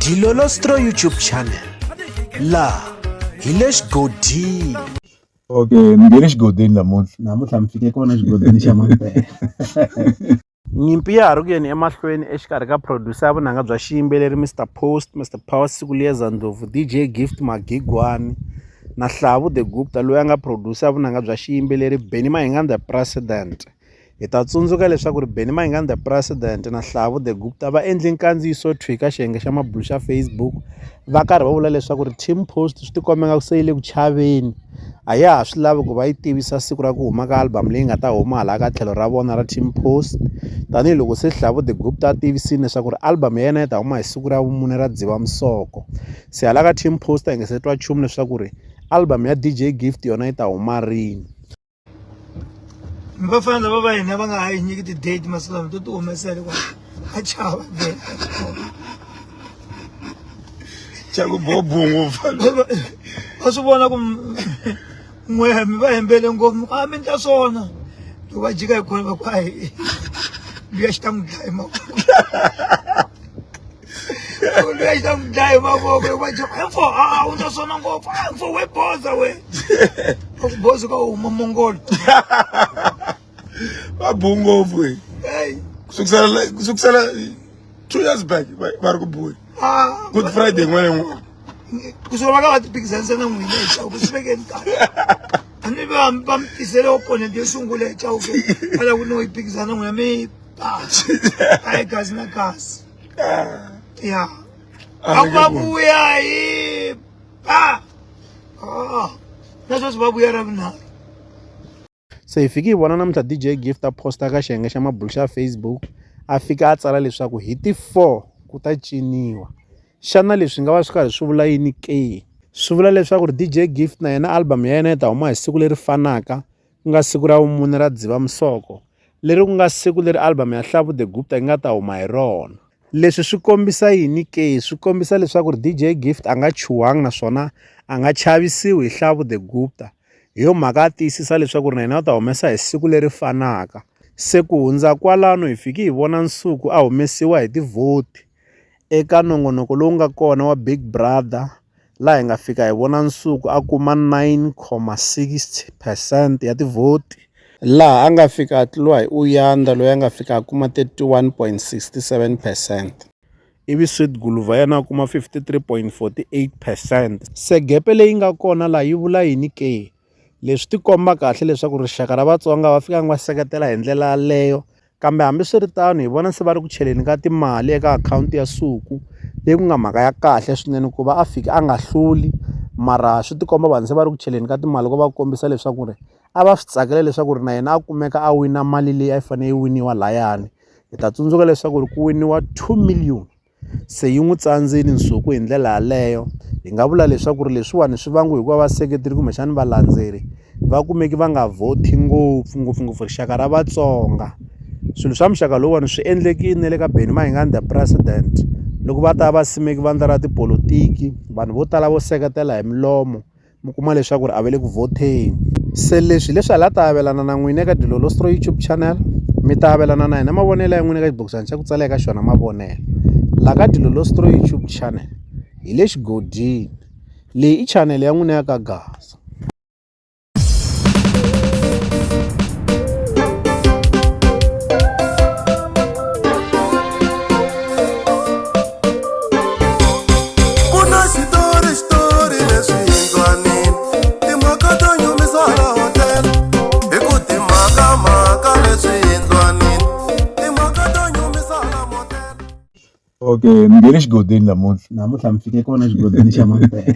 Dilolostro YouTube channel laha hi le xigodini. Okay, mi nge le xigodini namuntlha. Namuntlha mi fike kona xigodini xa mampela. Nyimpi ya ha ri ku yeni emahlweni exikarhi ka producer ya vunanga bya xiyimbeleri Mister Post, Mister Power Sikuliyeza Ndlovu, DJ Gift Magigwani na Hlavu The Gupta loyi a nga producer ya vunanga bya xiyimbeleri Benny Mayengani The President. Hi ta tsundzuka leswaku ri Benny Mayengani The President na Hlavu The Gupta va endle nkandziyiso thwi ka xiyenge xa mabulo xa Facebook va karhi va vula leswaku ri Team Post swi tikomba nga ku se yi le ku chaveni a ya ha swi lavi ku va yi tivisa siku ra ku huma ka album leyi nga ta huma hala ka tlhelo ra vona ra Team Post tanihiloko se Hlavu The Gupta a tivisile leswaku ri album ya yena yi ta huma hi siku ra vumune ra Dzivamisoko se hala ka Team Post a hi nga se twa nchumu leswaku ri album ya DJ Gift yona yi ta huma rini. Mi vafana lava va hina va nga ha yi nyiki ti-date masiku lama to ti humesela ku a chava vhele Xa ku bobo ngopfu. Va swi vona ku n'we mi va hembele ngopfu mi ku a mi ndla swona loko va jika hi khona va ku a hi luya xi ta n'wi dlaya mavoko luya xi ta n'wi dlaya mavoko loko va jika he mfo a u ndla swona ngopfu a mfo we boza we va ku boza ka huma mongolo Va bu ngopfu he. hey Ku sukusela 2 years back va ri ku buyi. Ah, Good Friday n'wana na n'wana. Kusuka va ka va ti phikizanisa na n'wina hi Chauke swi vekeni kahle a ni va va mi tisele opponent yo sungula hi Chauke va lava ku no yi phikizana na n'wina mi ba a hi gazi na gazi ya a ku va vuya hi ba ah na sweswi va vuya ra vunharhu. Se hi fike hi vona namuntlha DJ Gift a post-a ka xiyenge xa mabulo xa Facebook a fika a tsala leswaku hi ti 4 ku ta ciniwa xana leswi nga va swi karhi swi vula yini ke swi vula leswaku ri DJ Gift na yena album ya yena yi ta huma hi siku leri fanaka ku nga siku ra vumune ra Dzivamisoko leri ku nga siku leri album ya Hlavu The Gupta yi nga ta huma hi rona leswi swi kombisa yini ke swi kombisa leswaku ri DJ Gift a nga chuhangi naswona a nga chavisiwi hi Hlavu The Gupta Hi yo mhaka a tiyisisa leswaku ri na yena u ta humesa hi siku leri fanaka. Se ku hundza kwalano hi fiki hi vona Nsuku a humesiwa hi tivhoti eka nongonoko lowu nga kona wa Big Brother laha hi nga fika hi vona Nsuku a kuma 9.60 percent ya tivhoti laha a nga fika a tluriwa hi Uyanda loyi a nga fika a kuma 31.67 percent. Ivi Sweet Guluva yena a kuma 53.48 percent. Se gepe leyi nga kona laha yi vula yini ke? Leswi tikomba kahle leswaku rixaka ra Vatsonga va fikanga va seketela hi ndlela yaleyo kambe hambiswiritano hi vona se va ri ku cheleni ka timali eka akhawunti ya Suku leyi ku nga mhaka ya kahle swinene ku va a fika a nga hluli mara swi tikomba vanhu se va ri ku cheleni ka timali ku va kombisa leswaku ri a va swi tsakela leswaku ri na yena a kumeka a wina mali leyi a yi fanele yi winiwa layani. Hi ta tsundzuka leswaku ri ku winiwa 2 million se yi n'wi tsandzile Nsuku hi ndlela yaleyo hi nga vula leswaku ri leswiwani swi vangiwa hikuva vaseketeri kumbexani valandzeri va kumeki va nga vhoti ngopfu ngopfungopfu rixaka ra Vatsonga swilo swa muxaka lowuwani swi endlekile na le ka Benny Mayengani the president loko va ta va simeki vandla ra tipolotiki vanhu vo tala vo seketela hi milomo mi kuma leswaku ri a va le ku vhoteni se leswi leswi hala ta avelana na n'wina eka Dilolostro YouTube channel mi ta avelana na hina mavonelo ya n'wina eka xibokisana xa ku tsala eka xona mavonelo la ka Dilolostro YouTube channel hi le xigodini leyi i channel ya n'wina ya ka Gaza. Ku na xitori xitori leswi yindlwanini timhaka to nyumisa hala hotel hi ku timhaka mhaka leswi yindlwanini timhaka to nyumisa hala motel. Okay, mi nge le xigodini namuntlha. Namuntlha mi fike kona xigodini xa mampela.